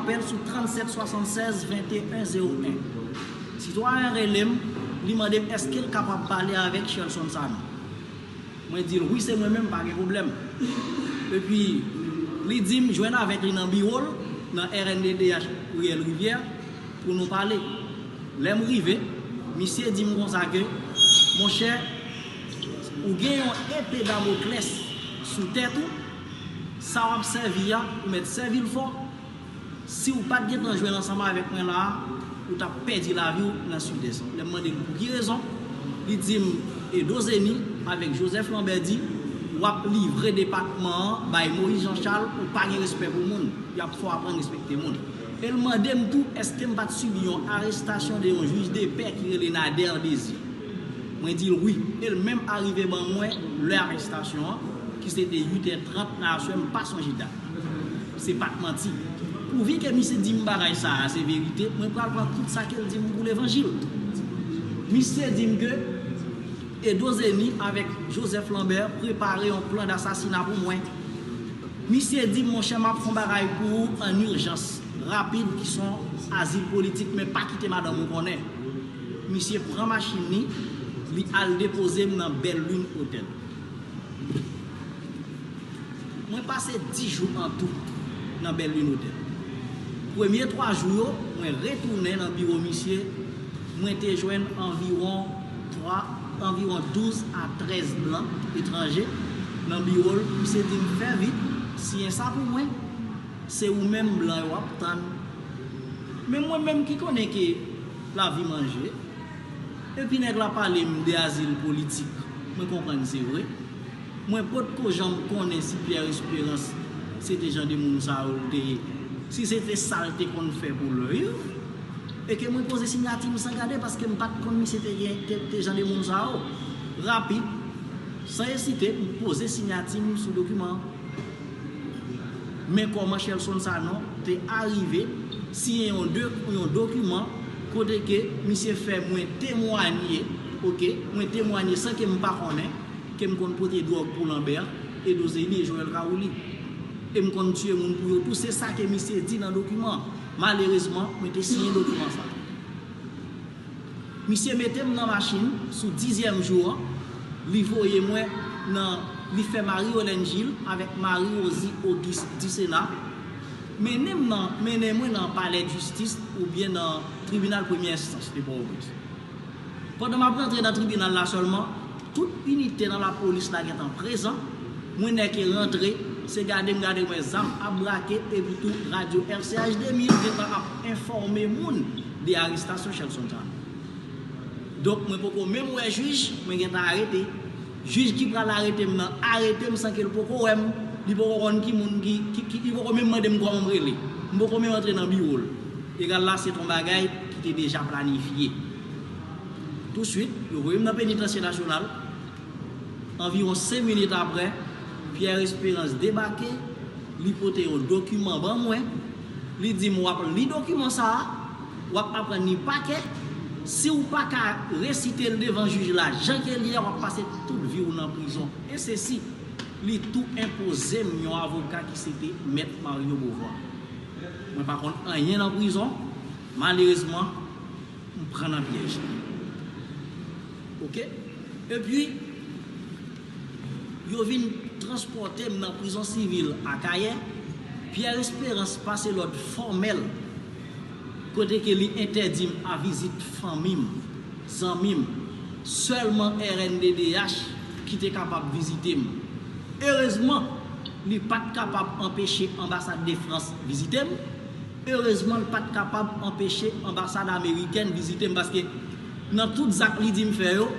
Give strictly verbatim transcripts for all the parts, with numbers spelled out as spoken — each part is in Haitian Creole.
apèl sou trannsèt swasannsèz venteyen zewo en. Sitwayen an rele m, li mande m èske l kapab pale avèk Shelson Sanon. Mwen di l wi, se mwen menm, pa gen pwoblèm. Epi, li di m jwenn avèk li nan biwo l, nan R N D D H Riyèl Rivyè, pou nou pale. Lè m rive, misye di m konsa ke, monchè, ou gen yon epe Damoklès sou tèt ou, sa w ap sèvi a, ou mèt sèvi l fò. Si w pa t gentan jwenn ansanm avèk mwen la a, ou t ap pèdi lavi w nan Sidès. Lè m mande l pou ki rezon, li di m Edo Zeni avèk Joseph Lambert di w ap livre depatman an bay Moïse Jean Charles, ou pa gen respè pou moun, y ap fè w aprann respekte moun. E l mande m tou èske m pa t sibi yon arestasyon de yon jij de pè ki rele Nader Désir. Mwen di l wi. E l menm arive ban mwen lè arestasyon an, ki se te uit è trant nan aswè, m pa sonje dat. Se pa t manti. Pouvi ke misye di m bagay sa a se verite, mwen pral pran tout sa ke l di m pou levanjil. Misye di m ke Edo Zeni avèk Joseph Lambert prepare yon plan dasasina pou mwen. Misye di m, monchè, m ap fè yon bagay pou ou an ijans, rapid, ki se yon azil politik, men pa kite madanm ou konnen. Misye pran machin li, li al depoze m nan Belle Lune Hotel. Mwen pase dis jou an tou nan Belle Lune Hotel. Premye twa jou yo, mwen retounen nan biwo misye, mwen te jwenn anviwon twa, anviwon douz a trèz blan etranje nan biwo l. Misye di m fè vit, siyen sa pou mwen, se ou menm blan yo ap tann. Men mwen menm ki konnen ke lavi manje, epi nèg la pale m de azil politik, mwen konprann se vre. Mwen potko janm konnen si Pierre Espérance se te jan de moun sa yo l te ye, si se te sa l te konn fè pou lè yo. E ke mwen poze siyati m san gade, paske m pa t konn misye te gen, te, te jan de moun sa yo. Rapid, san ezite, m poze siyati m sou dokiman an. Men kòman Shelson Sanon te arive siyen yon, yon dokiman kote ke misye fè mwen temwanye, oke, mwen temwanye san ke m pa konnen ke m konn pote dwòg pou Lambert, Edo Zeni e Joël Kaouli. E m konn tiye moun pou yo tou, se sa ke misye di nan dokiman an. Malerezman, mwen te siyen dokiman sa. Misye mete m nan machin sou dizyèm jou an, li voye mwen nan, li fè Marie Rolène Gilles avèk Marie Rosie Auguste Dissénat mennen m nan, mennen mwen nan palè jistis oubyen nan tribinal premyè enstans de Pòtoprens. Pandan m ap rantre nan tribinal la sèlman, tout inite nan lapolis la gentan prezan. Mwen nèke rantre, se gade m gade wè zam ap brake epi tou radyo R C H de mil gentan ap enfòme moun de arestasyon Shelson Sanon. Donk, mwen poko menm wè jij, mwen gentan arete. Jij ki pral arete m nan arete m san ke l poko wè m, li poko konn ki moun ki, ki, ki, li poko menm mande m kòman m rele. M poko menm antre nan biwo l. Egal la, se t on bagay ki te deja planifye. Touswit, yo voye m nan Penitansye Nasyonal. Anviwon senk minit apre, Pierre Espérance debake, li pote yon dokiman ban mwen, li di m w ap li dokiman sa a, w ap aprann li pa kè, si w pa ka resite l devan jij la jan ke l ye a, w ap pase tout vi w nan prizon. E sesi, li tou enpoze m yon avoka ki se te Mèt Mario Beauvoir. Mwen pa konn anyen nan prizon, malerezman, m pran nan pyèj. Oke? Epi, yo vin transpòte m nan prizon sivil Akayè. Pierre Espérance pase lòd fòmèl kote ke li entèdi m a vizit fanmi m, zanmi m. Sèlman R N D D H ki te kapab vizite m. Erezman, li pa t kapab anpeche Anbasad de Frans vizite m. Erezman, l pa t kapab anpeche anbasad amerikèn vizite m, paske nan tout zak li di m fè yo,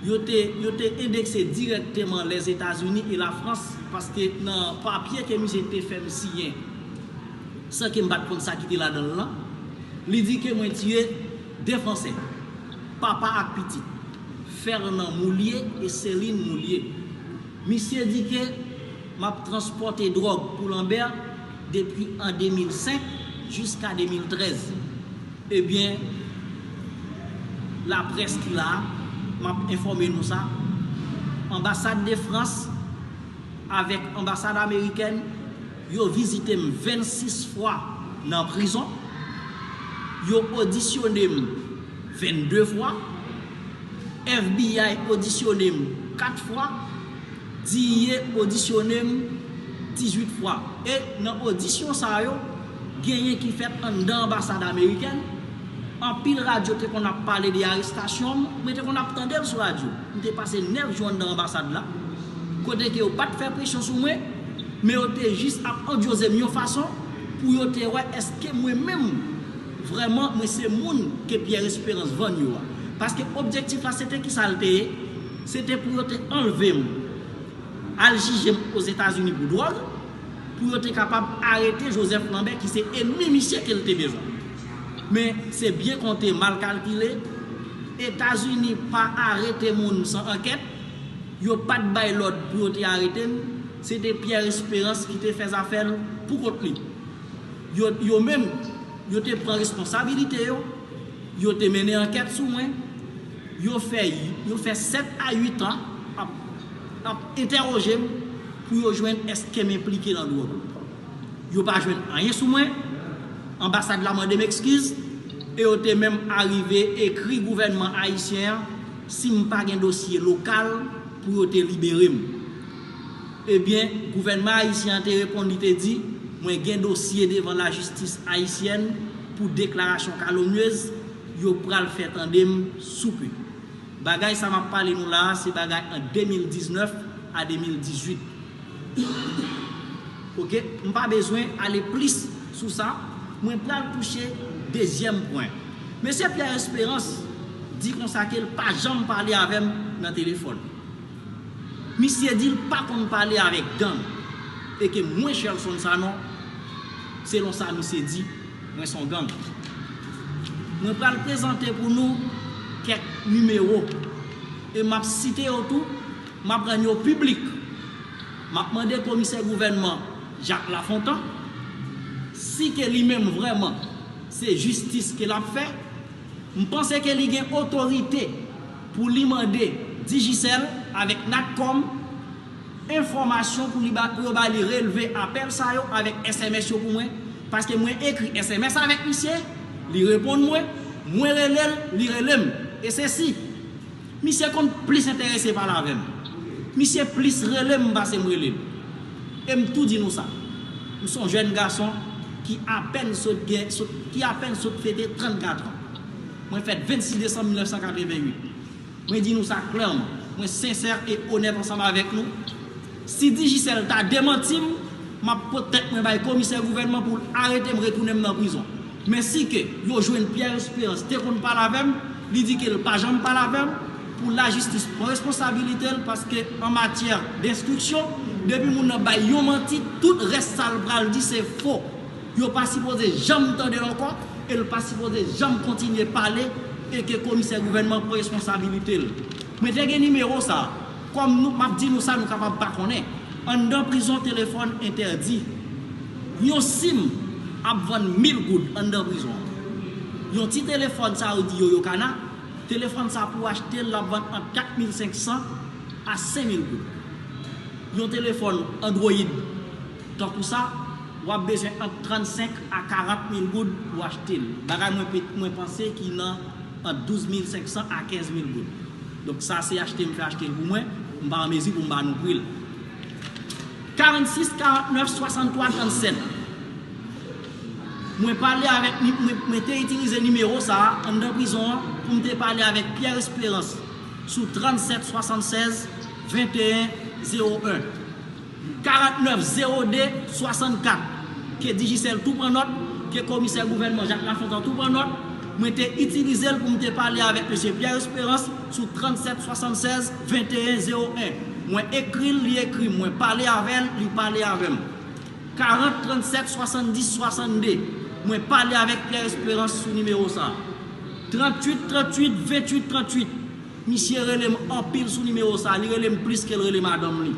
yo te, yo te endekse dirèkteman Lèzetazini e Lafrans, paske nan papye ke misye te fè m siyen, san ke m pa t konn sa ki te ladan l lan, li di ke mwen tiye de Fransè, papa ak pitit, Fernand Moulier e Céline Moulier. Misye di ke m ap transpòte dwòg pou Lambert depi an de mil senk jiska de mil trèz. Ebyen, laprès ki la a, m ap enfòme nou sa. Anbasad de Frans avèk anbasad amerikèn, yo vizite m vennsis fwa nan prizon. Yo odisyone m vennde fwa. F B I odisyone m kat fwa. D E A odisyone m dizuit fwa. E nan odisyon sa yo, genyen ki fèt anndan anbasad amerikèn. Anpil radyo te konn ap pale de arestasyon m, mwen te konn ap tande l sou radyo. M te pase nèf jou anndan anbasad la, kote ke yo pa t fè presyon sou mwen, men yo te jis ap andyoze m yon fason pou yo te wè èske mwen menm, vrèman, mwen se moun ke Pierre Espérance vann yo a. Paske objektif la, se te kisa l te ye? Se te pou yo te anlve m, al jije m Ozetazini pou dwòg, pou yo te kapab arete Joseph Lambert, ki se enmi misye ke l te bezwen. Men, se byen konte, mal kalkile, Etazini pa arete moun san ankèt, yo pa t bay lòd pou yo te arete m, se te Pierre Espérance ki te fè zafè l pou kont li. Yo, yo menm, yo te pran responsabilite yo, yo te mennen ankèt sou mwen, yo fè, yo fè sèt a uit an ap, ap entèwoje m pou yo jwenn èske m enplike nan dwòg. Yo pa jwenn anyen sou mwen, anbasad la mande m ekskiz, e yo te menm arive ekri gouvènman ayisyen an si m pa gen dosye lokal pou yo te libere m. Ebyen, gouvènman ayisyen an te reponn, li te di, mwen gen dosye devan lajistis ayisyèn pou deklarasyon kalomnyez, yo pral fè tande m sou pe. Bagay sa m ap pale nou la a, se bagay an de mil diznèf a de mil dizuit. Oke, m pa bezwen ale plis sou sa, mwen pral touche dezyèm pwen. Mesye Pierre Espérance di konsa ke l pa janm pale avè m nan telefòn. Misye di l pa konn pale avèk gang e ke mwen, Sherlson Sanon, selon sa misye di, mwen se yon gang. Mwen pral prezante pou nou kèk nimewo e m ap site yo tou, m ap rann yo piblik. M ap mande komisè gouvènman Jacques Lafontant si ke li menm vrèman se jistis ke l ap fè. M panse ke li gen otorite pou li mande Digicel avèk Natcom enfòmasyon pou li ba, pou yo ba li relve apèl sa yo avèk S M S yo pou mwen, paske mwen ekri S M S avèk misye, li reponn mwen, mwen rele l, li rele m. E se si misye konn plis enterese pale avè m. Misye plis rele m pase m rele l. E m tou di nou sa. M se yon jèn gason ki apèn sot gen, sot, ki apèn sot fete trannkat an. Mwen fèt vennsis desanm mil nèf san katrevenn uit. Mwen di nou sa klèman. Mwen sensè e onèt ansanm avèk nou. Si Digicel ta demanti m, m ap pot tèt mwen bay komisè gouvènman pou l arete m, retounen m nan prizon. Men si ke yo jwenn Pierre Espérance te konn pale avè m, li di ke l pa janm pale avè m, pou lajistis pran responsabilite l, paske an matyè denstriksyon, depi moun nan bay yon manti, tout rès sa l pral di se fo. Yo pa sipoze janm tande l ankò, e l pa sipoze janm kontinye pale, e ke komisè gouvènman pran responsabilite l. Mwen te gen nimewo sa a. Kòm nou, m ap di nou sa, nou kapab pa konnen. Anndan prizon, telefòn entèdi. Yon sim ap vann mil goud anndan prizon an. Yon ti telefòn sa yo di yo, yo kana, telefòn sa pou w achte l, l ap vann ant kat mil senk san a senk mil goud. Yon telefòn Android tankou sa, w ap bezwen ant trannsenk a karant mil goud pou w achte l. Bagay mwen pe-, mwen panse ki nan ant douz mil senk san a kenz mil goud. Donk sa se achte m fè achte l pou mwen, m pa an mezi pou m ba nou pri l. Karannsis, karantnèf, swasanntwa, trannsèt. Mwen pale avèk ni-, mwen, mwen te itilize nimewo sa a anndan prizon an pou m te pale avèk Pierre Espérance sou trannsèt swasannsèz venteyen zewo en. Karantnèf zewo de swasannkat, ke Digicel tou pran nòt, ke komisè gouvènman Jacques Lafontant tou pran nòt, mwen te itilize l pou m te pale avèk mesye Pierre Espérance sou trannsèt swasannsèz venteyen zewo en. Mwen ekri l, li ekri m, mwen pale avè l, li pale avè m. Karant trannsèt swasanndis swasannde, mwen pale avèk Pierre Espérance sou nimewo sa a. Trantuit trantuit ventuit trantuit, misye rele m anpil sou nimewo sa a, li rele m plis ke l rele madanm li.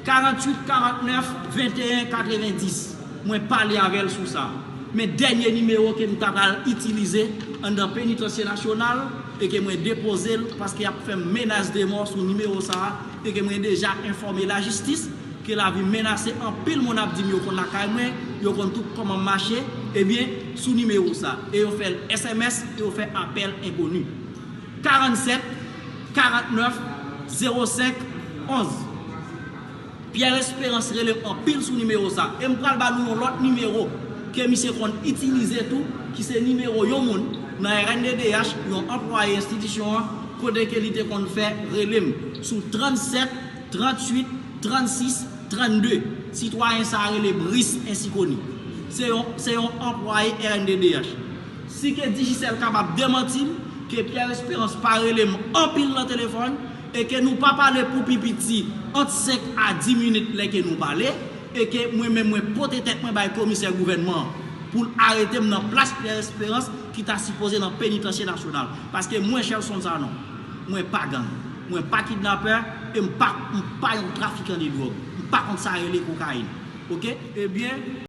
Karanntuit karantnèf venteyen katrevendis. Mwen pale avè l sou sa. Men dènye nimewo ke m ta pral itilize anndan Penitansye Nasyonal e ke mwen depoze l paske y ap fè m menas de mò sou nimewo sa a e ke mwen deja enfòme lajistis ke lavi menase, anpil moun ap di m yo konn lakay mwen, yo konn tout kòman m mache, Ebyen, sou nimewo sa, e yo fè l S M S, e yo fè apèl enkoni. Karannsèt, karantnèf, zewo senk, onz. Pierre Espérance rele m anpil sou nimewo sa. E m pral ba nou yon lòt nimewo ke misye konn itilize tou, ki se nimewo yon moun nan R N D D H, yon anplwaye enstitisyon an, kote ke li te konn fè rele m sou trannsèt, tranntuit, trannsis, trannde. Sitwayen sa a rele Brice Ensikoni. Se yon, se yon anplwaye R N D D H. Si ke Digicel kapab demanti m ke Pierre Espérance pa rele m anpil nan telefòn e ke nou pa pale pou pi piti ant senk a dis minit lè ke nou pale, e ke mwen menm mwen pote tèt mwen bay komisè gouvènman an pou l arete m nan plas Pierre Espérance ki ta sipoze nan penitansye nasyonal. Paske mwen, Shelson Sanon, mwen pa gang, mwen pa kidnapè, e m pa, m pa yon trafikan de dwòg. M pa konn sa rele kokayin. Oke? Ebyen,